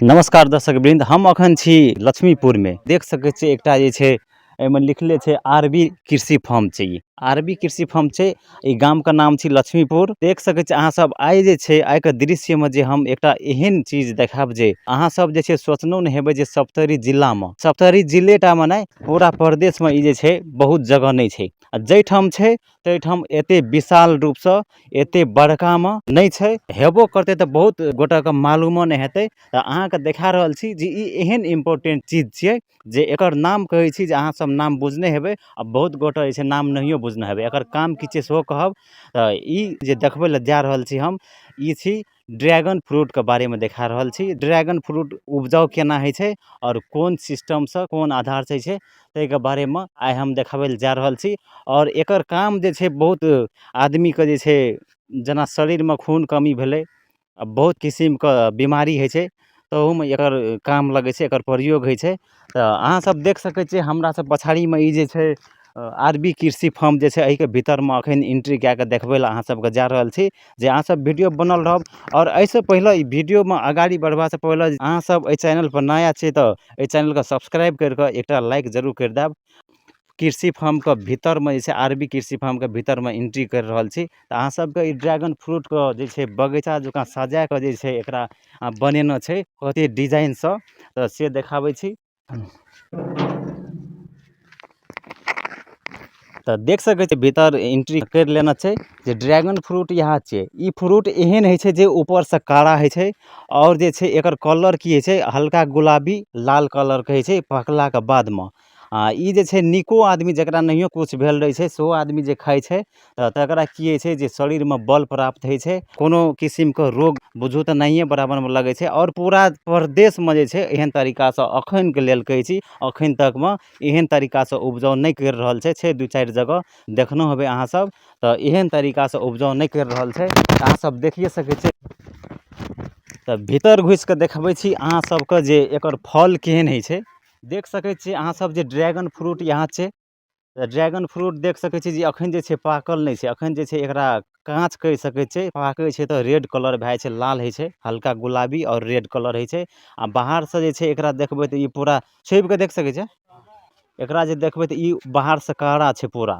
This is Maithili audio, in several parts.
नमस्कार दर्शक वृन्द, हम अखन छी लक्ष्मीपुरमे। देख सकै छियै एकटा जे छै एहिमे लिखले छै आर बी कृषि फार्म छै। ई आर बी कृषि फार्म छै। ई गामके नाम छी लक्ष्मीपुर। देख सकै छियै अहाँ सब, आइ जे छै आइके दृश्यमे जे हम एकटा एहन चीज देखायब जे अहाँ सब जे छै सोचनो नहि हेबै जे सप्तरी जिलामे, सप्तरी जिलेटामे नहि, पूरा प्रदेशमे ई जे छै बहुत जगह नहि छै, आ जाहिठाम छै ताहिठाम एते विशाल रूपसँ एते बड़कामे नहि छै। हेबो करतै तऽ बहुत गोटाके मालूमो नहि हेतै। तऽ अहाँके देखा रहल छी जे ई एहन इम्पोर्टेंट चीज छियै जे एकर नाम कहै छी जे अहाँ सब नाम बुझने हेबै, आ बहुत गोटा जे छै नाम नहियो बुझने हेबै। एकर काम की छै सेहो कहब। तऽ ई जे देखबै लए जा रहल छी हम, ई छी ड्रैगन फ्रूटके बारेमे देखा रहल छी। ड्रैगन फ्रूट उपजाउ केना होइ छै आओर कोन सिस्टमसँ कोन आधारसँ होइ छै, ताहिके बारेमे आइ हम देखाबै लए जा रहल छी। आओर एकर काम जे छै बहुत आदमीके जे छै, जेना शरीरमे खून कमी भेलै आ बहुत किसिमके बीमारी होइ छै, तहूमे एकर काम लगै छै, एकर प्रयोग होइ छै। तऽ अहाँसभ देख सकै छियै हमरा सब पछाड़ीमे ई जे छै आर बी कृषि फार्म जे छै, एहिके भीतरमे अखन एंट्री कए कऽ देखबै लए अहाँ सबके जा रहल छी जे अहाँ सब वीडियो बनल रहब। आओर एहिसँ पहिले ई वीडियोमे अगाड़ी बढ़बासँ पहिले अहाँ सब एहि चैनल पर नया छियै तऽ एहि चैनलके सब्सक्राइब करि कऽ एकटा लाइक जरूर करि देब। कृषि फार्मके भीतरमे जे छै, आर बी कृषि फार्मके भीतरमे एंट्री करि रहल छी तऽ अहाँ सबके ई ड्रैगन फ्रूटके जे छै बगीचा जकाँ सजा कऽ जे छै एकरा बनेने छै कते डिजाइनसँ, तऽ से देखाबै छी। तऽ देख सकै छियै भीतर एंट्री करि लेना छै जे ड्रैगन फ्रूट यहाँ छै। ई फ्रूट एहन होइ छै जे ऊपरसँ कारा होइ छै, आओर जे छै एकर कलर की होइ छै, हल्का गुलाबी लाल कलरके होइ छै पकलाके बादमे। आ ई जे छै नीको आदमी जकरा नहियो किछु भेल रहै छै सेहो आदमी जे खाइ छै तऽ तकरा की होइ छै जे शरीरमे बल प्राप्त होइ छै, कोनो किसिमके रोग बुझू तऽ नहिए बराबरमे लगै छै। आओर पूरा प्रदेशमे जे छै एहन तरीकासँ अखनके लेल कहै छी, अखन तकमे एहन तरीकासँ उपजाउ नहि करि रहल छै। छै दू चारि जगह देखनो हेबै अहाँ सब, तऽ एहन तरीकासँ उपजाउ नहि करि रहल छै। तऽ अहाँ सब देखिए सकै छियै। तऽ भीतर घुसि कऽ देखबै छी अहाँ सबके जे एकर फल केहन होइ छै। देख सकै छियै अहाँ सब जे ड्रैगन फ्रूट यहाँ छै। तऽ ड्रैगन फ्रूट देख सकै छी जे अखन जे छै पाकल नहि छै, अखन जे छै एकरा काँच कहि सकै छै। पाकै छै तऽ रेड कलर भए जाइ छै, लाल होइ छै, हल्का गुलाबी आओर रेड कलर होइ छै। आ बाहरसँ जे छै एकरा देखबै तऽ ई पूरा छुबि कऽ देख सकै छै। एकरा जे देखबै तऽ ई बाहरसँ कड़ा छै, पूरा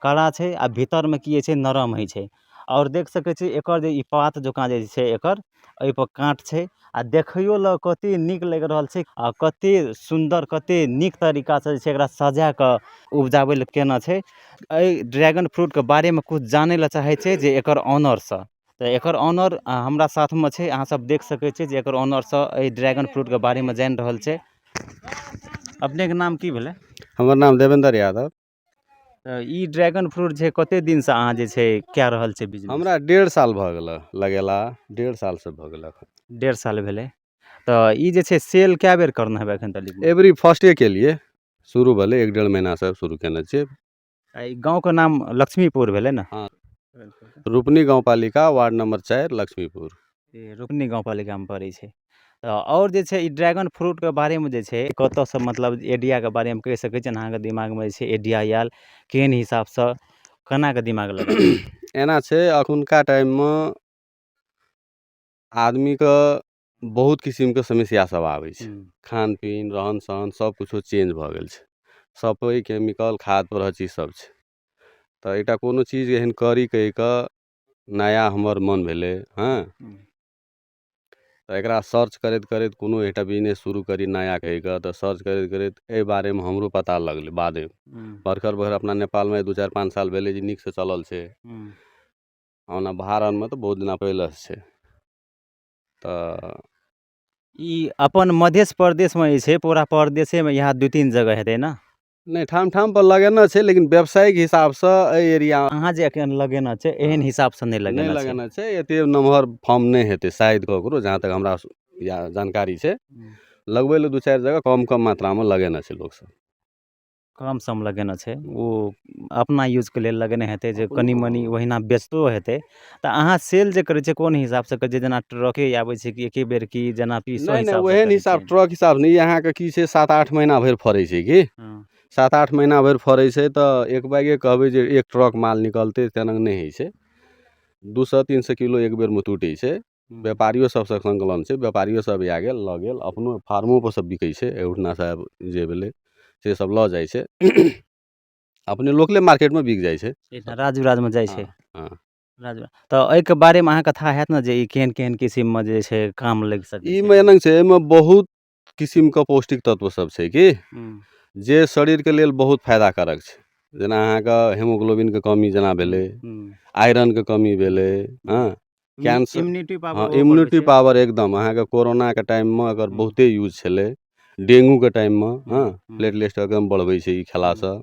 कड़ा छै, आ भीतरमे की होइ छै नरम होइ छै। आओर देख सकै छी एकर जे ई पात जकाँ जे छै एकर एहिपर काँट छै, आ देखैयो लए कते नीक लागि रहल छै, आ कते सुन्दर कते नीक तरीकासँ जे छै एकरा सजा कऽ उपजाबै लए केने छै। एहि ड्रैगन फ्रूटके बारेमे किछु जानै लए चाहै छै जे एकर ऑनरसँ, तऽ एकर ऑनर हमरा साथमे छै। अहाँ सब देख सकै छियै जे एकर ऑनरसँ एहि ड्रैगन फ्रूटके बारेमे जानि रहल छै। अपनेके नाम की भेलै? हमर नाम देवेंद्र यादव। तऽ ई ड्रैगन फ्रूट छै कते दिनसँ अहाँ जे छै कए रहल छै बिजनेस? हमरा 1.5 साल भऽ गेल लगेला, 1.5 सालसँ भऽ गेल। 1.5 साल भेलै। तऽ ई जे छै सेल कए बेर करने हेबै एखन तक? एवरी फर्स्टे के लिए शुरू भेलै, 1-1.5 महीनासँ शुरू केने छियै। ई गाँवके नाम लक्ष्मीपुर भेलै ने? हँ, रूपनी गाँवपालिका, वार्ड नंबर 4, लक्ष्मीपुर। ई रुपनी गाँवपालिकामे पड़ै छै। तऽ आओर जे छै ई ड्रैगन फ्रूटके बारेमे जे छै कतऽसँ मतलब एडियाके बारेमे कहि सकै छियै? अहाँके दिमागमे जे छै एडिया आयल केहन हिसाबसँ, केना कऽ दिमाग लगल? एना छै, अखुनका टाइममे आदमीके बहुत किसिमके समस्या सब आबै छै। खान पीन रहन सहन सब किछो चेंज भऽ गेल छै, सब केमिकल खाद पर चीज सब छै। तऽ एकटा कोनो चीज एहन करी कहि कऽ नया हमर मन भेलै। हँ, तऽ एकरा सर्च करैत करैत कोनो एकटा बिजनेस शुरू करी नया कहि कऽ, तऽ सर्च करैत करैत एहि बारेमे हमरो पता लगलै। बादे बरखर बरखर अपना नेपालमे 2-4-5 साल भेलै जे नीकसँ चलल छै। ओना भारतमे तऽ बहुत दिना पहिलेसँ छै। तऽ ई अपन मध्य प्रदेशमे जे छै पूरा प्रदेशेमे इएह 2-3 जगह हेतै ने? नहि, ठाम ठाम पर लगेने छै, लेकिन व्यावसायिक हिसाबसँ एहि एरिया अहाँ जे एखन लगेने छै एहन हिसाबसँ नहि नहि लगेने छै? लगेने छै। एते नमहर फॉर्म नहि हेतै शायद ककरो, जहाँ तक हमरा या जानकारी छै। लगबै लए 2-4 जगह कम कम मात्रामे लगेने छै लोकसब। कम सम लगेने छै, ओ अपना यूजके लेल लगेने हेतै जे कनि मनि ओहिना बेचतो हेतै। तऽ अहाँ सेल जे करै छियै कोन हिसाबसँ करै छियै? जेना ट्रके आबै छै कि एके बेर, कि जेना पीसो नहि नहि, हिसाबसँ ओहन करै हिसाब छियै? ट्रक हिसाब नहि। अहाँके की छै, 7-8 महीना भरि फड़ै छै की। 7-8 महीना भरि फड़ै छै, तऽ एक बैगे कहबै जे एक ट्रक माल निकलतै तेना नहि होइ छै। 200-300 किलो एक बेरमे टूटै छै। व्यापारियो सबसँ संकलन छै, व्यापारियो सब आ गेल, लऽ गेल। अपनो फार्मोपर सब बिकै छै। एहुठिनासँ जे भेलै से सब लऽ जाइ छै, अपने लोकले मार्केटमे बिक जाइ छै। राज विराजमे जाइ छै। हँ। राज, तऽ एहिके बारेमे अहाँके था हैत ने जे ई केहन केहन किसिममे जे छै काम लागि सकै छै? ईमे एना छै, एहिमे बहुत किसिमके पौष्टिक तत्व सब छै कि जे शरीरके लेल बहुत फायदा कारक छै। जेना अहाँके हेमोग्लोबिनके कमी जेना भेलै, आयरनके कमी भेलै, हँ, कैंसर, इम्यूनिटी पावर। हँ, इम्यूनिटी पावर एकदम। अहाँके कोरोनाके टाइममे एकर बहुते यूज छलै, डेंगूके टाइममे। हँ, प्लेटलेट्स एकदम बढ़बै छै ई खेलासँ।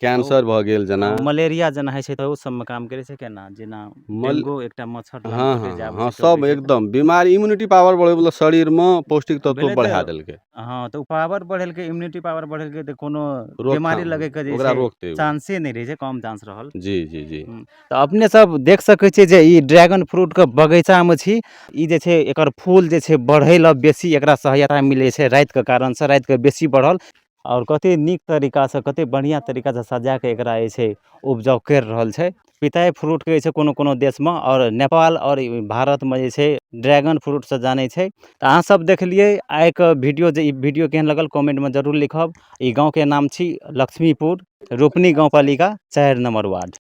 कैंसर भऽ गेल जेना, मलेरिया जेना होइ छै तऽ ओ सबमे काम करै छै केना? जेना डेंगू एकटा मच्छर हँ हँ हँ, सब एकदम बीमारी, इम्यूनिटी पावर बढ़ै, मतलब शरीरमे पौष्टिक तत्व भेलै तऽ बढ़ा देलकै। हँ, तऽ ओ पावर बढ़ेलकै, इम्यूनिटी पावर बढ़ेलकै तऽ कोनो रोकथाम, बीमारी लगैके जे ओकरा छै रोकतै ओ। चांसे नहि रहै छै, कम चांस रहल। जी जी जी। तऽ अपने सब देख सकै छियै जे ई ड्रैगन फ्रूटके बगीचामे छी। ई जे छै एकर फूल जे छै बढ़ै लए बेसी एकरा सहायता मिलै छै रातिके कारणसँ, रातिके बेसी बढ़ल। आओर कते नीक तरीकासँ, कते बढ़िआँ तरीकासँ सजा कऽ एकरा जे छै उपजाउ करि रहल छै। पिताई फ्रूट कहै छै कोनो कोनो देशमे, आओर नेपाल आओर भारतमे जे छै ड्रैगन फ्रूटसँ जानै छै। तऽ अहाँसब देखलियै आइके वीडियो, जे ई वीडियो केहन लगल कमेंटमे जरूर लिखब। ई गाँवके नाम छी लक्ष्मीपुर, रोपनी गाँवपालिका, 4 नम्बर वार्ड।